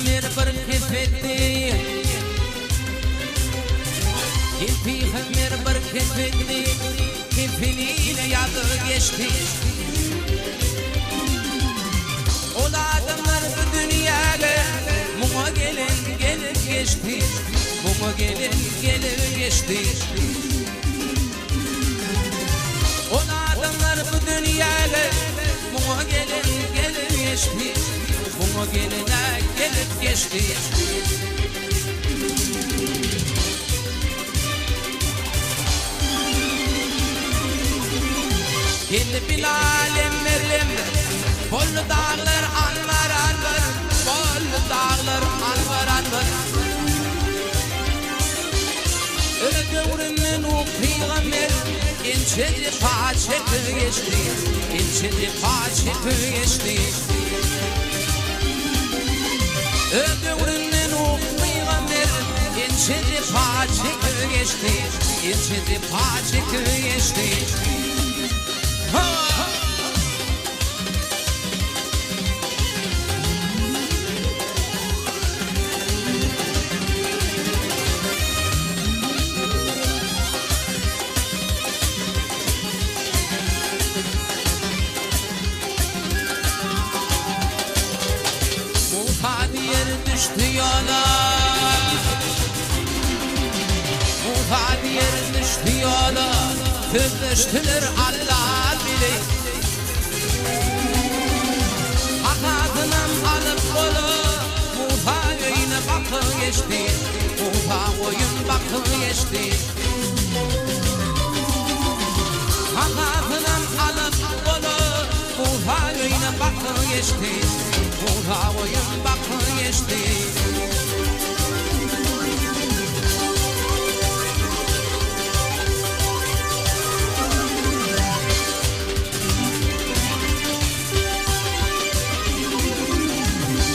Pygamber bir kefetdi. Gel pygamber bir kefetdi. Kefeniyle ýazygy geçdi. Ol adamlar bu dünýäge muňa gelen gelip geçdi. Muňa gelen gelip geçdi. Ol adamlar bu dünýäge muňa gelen gelip geçdi. Muňa gelene gelip geçdi. Geldi Bilal emmer-emmer, Boldy daglar anbar-anbar, Boldy daglar anbar-anbar. Öz döwründe Nuh pygamber ençe jepa çekip geçdi, ençe jepa çekip geçdi. Öz döwründe Nuh pygamber ençe jepa çekip geçdi, ençe jepa çekip geçdi. Ha! Musa diýer düşdi ýola Musa diýer düşdi ýola Sözleşdiler Alla bile Hasasynam alyp gola Musa öýüne bakyp geçdi Musa goýun bakyp geçdi Hasasynam alyp gola Musa öýüne bakyp geçdi Musa goýun bakyp geçdi.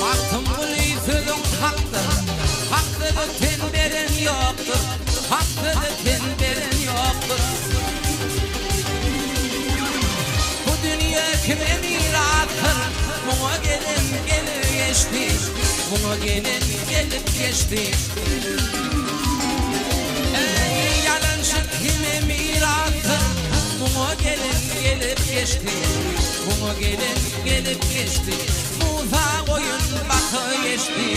Magtymguly sözüň hakdyr, Hak söze ten beren ýokdur, Hak söze ten beren ýokdur. Bu dünýe kime mirasdyr, Muňa gelen gelip geçdi, Muňa gelen gelip geçdi. Eý, ýalançy kime mirasdyr, Muňa gelen gelip geçdi, Muňa gelen gelip geçdi. Musa goýun baka geçdi.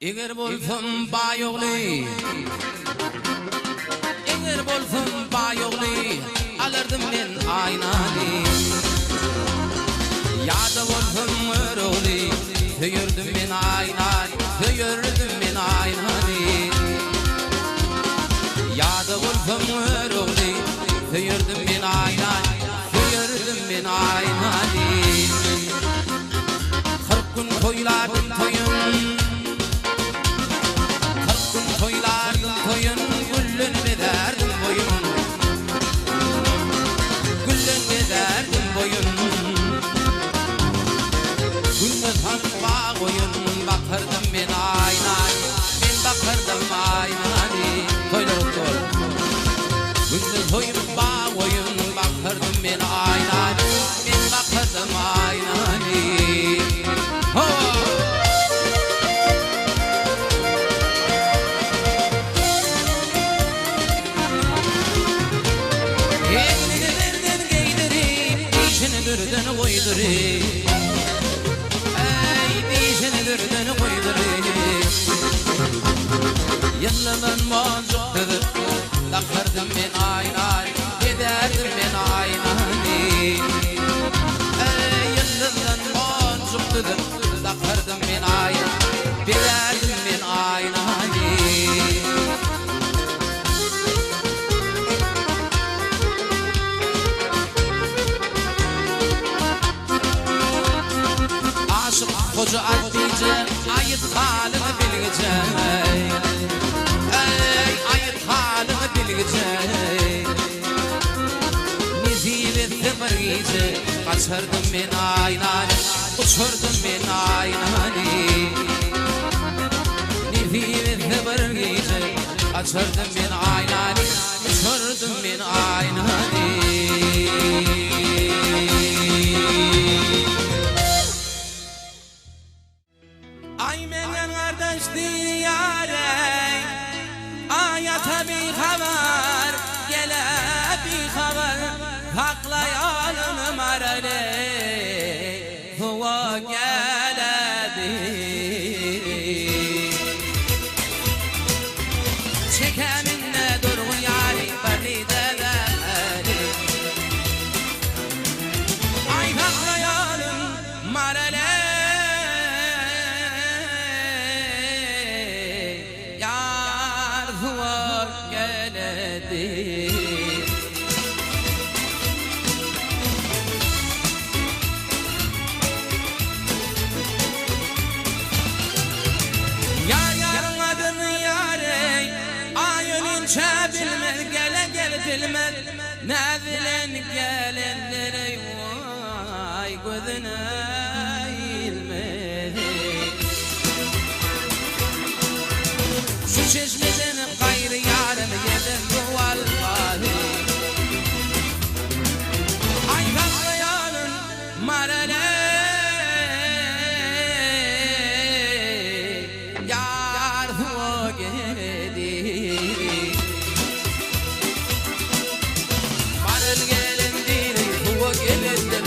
Eger bolsam baý ogly, Eger bolsam baý ogly, Alardym men aýnany. Ýa-da bolsam Görogly, Söýerdim men aýnany, Söýerdim men aýnany. Ýa-da bolsam Görogly, Söýerdim men aýnany, Söýerdim men aýnany. 40 gün toýlardym toýun, 40 gün toýlardym toýun, Gülden bezärdim boýun, Gülden bezärdim boýun. Günde salyp bag oýun, Bakardym men aýnany, Men bakardym aýnany. Toýlar gutly bolsun. Günde soýup bag oýun, Bakardym men aýnany, Men bakardym aýnany. Hawa! Egnini zerden geýdirip, Dişini dürden goýduryp. Eý, dişini dürden goýduryp. Ýyldyzdan monjuk düzüp, Dakardym men aýnany, Gezerdim men aýnany. Eý, ýyldyzdan monjuk düzüp, Dakardym men aýnany, Bezärdim men aýnany. Aşyk Hoja Atlyja, Aýyt halyňy bilgije. Eý, aýyt halyňy bilgije. Nesip etse bir gije, Gaçardym men aýnany, Uçardym men aýnany. Nesip etse bir gije, Gaçardym men aýnany, Uçardym men aýnany. saklaýalym Maraly suwa geledi. Çekeminde durgun ýary Barly-da-bäri. Aý saklaýalym Maraly Ýar suwa geledi. Ýar ýaryň adyny ýar eý, Aý ölinçä bilmez, gele gel bilmez, Näz bilen gelenler eý, waý, gözüne ilmez eý. Şu çeşmeden gaýry ýarym ýerden suw almaz eý. Aý saklaýalyn Marale Ýar suwa geldi. Maral gelindir suwa gelindir.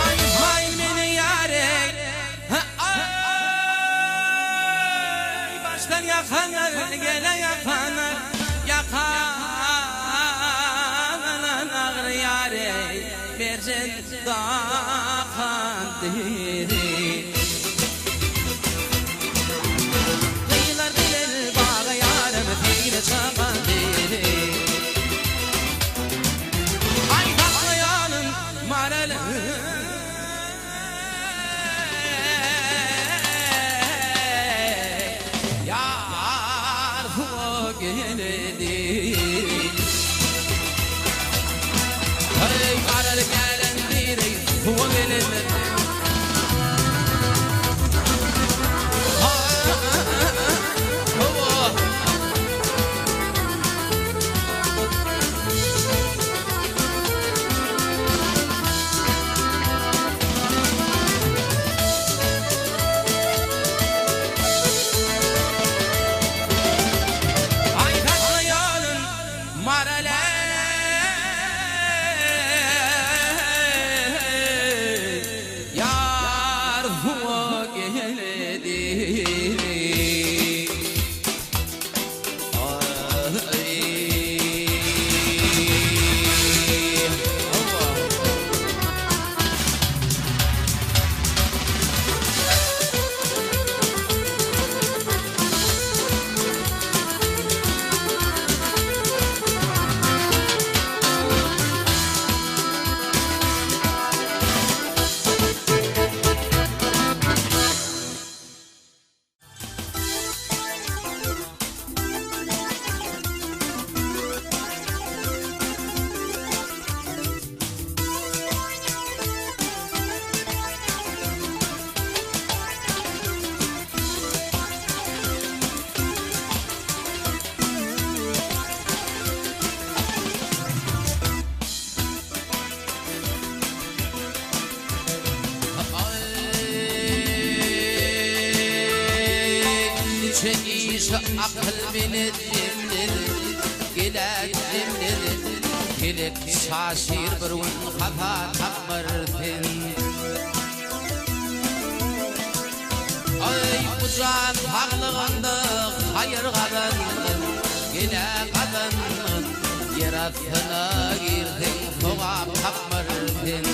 Aý haý meni ýareý Aý başdan ýakanar gele ýakanar Ýakanan agyr ýareý Merjen dakan diri. Gyýlar bilen baga ýarym seýle çagan diri. Aý saklaýalym maral Ýar suwa geldi. Heý maral gelen diri suwa gelendir. Aý saklaýalyn Marale Ýar suwa geldi. Niçe işe akyl meni demledi, Gele demledi, Gelip şaşyr bir gün hata tapmar sen. Aý, bu jan saglygynda haýyr gazandym, Gele gazandym, Ýer astyna girseň sogap tapmar sen.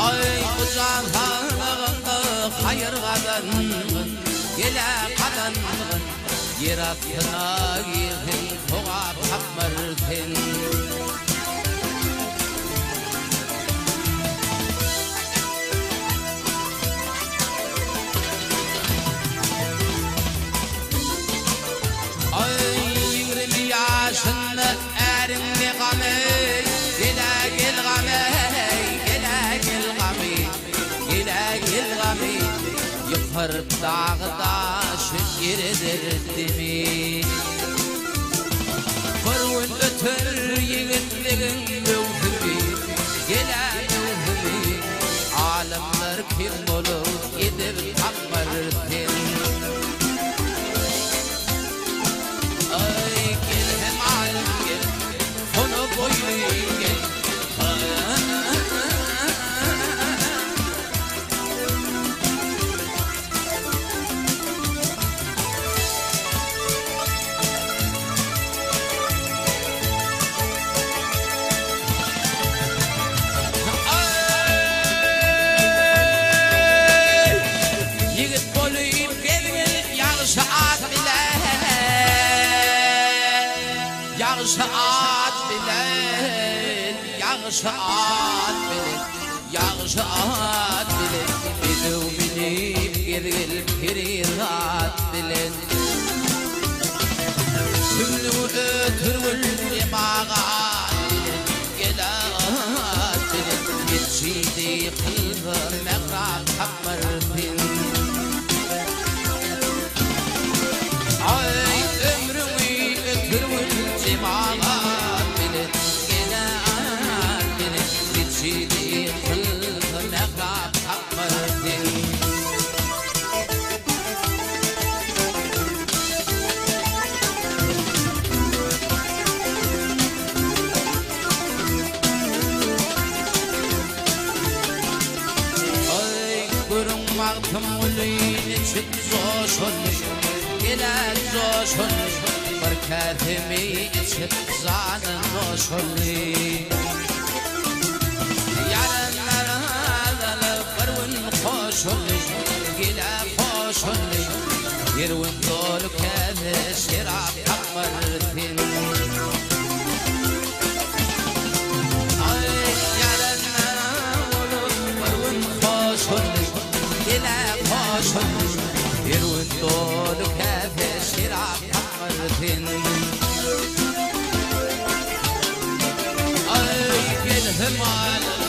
Aý, bu jan saglygynda haýyr gazandym, Gele gazandym, Ýer astyna girseň sogap tapmar sen. Aý, 20 ýaşynda äriň ne gamy, Gel-ä gel gamy, gel-ä gel gamy, gel-ä gel gamy. Ýykar dagy daşy ereder demi. Bir gün öter ýigitligiň möwsümi, Gelä möwsümi, Alymlar kim bolup edep tapmar sen. Aý, gel hem alym gel, Sona boýly gel. Aý, ýigit bolup gezgin ýagşy at bilen, Ýagşy at bilen, ýagşy at bilen, Ýagşy at bilen, bedew münüp gezgil perizat bilen. Tümlügi ötürgül jemagat bilen, Gelat bilen, Metjidi kylsa mährap tapmar sen. Aý, ömrüňi ötürgül jemagat bilen, Gelat bilen, Metjidi kylsa mährap tapmar sen. Aý, görüň Magtymguly niçik joşuny, Gele joşuny, Bir käsemi içip jany noşuny. Ýaranlara azalyp bir gün hoşuny, Gele hoşuny, Her gün doly käse şerap tapmar sen. Aý, ýaranlara bolup bir gün hoşuny, Gele hoşuny, Her gün doly käse şerap tapmar sen. Aý, gel hem al.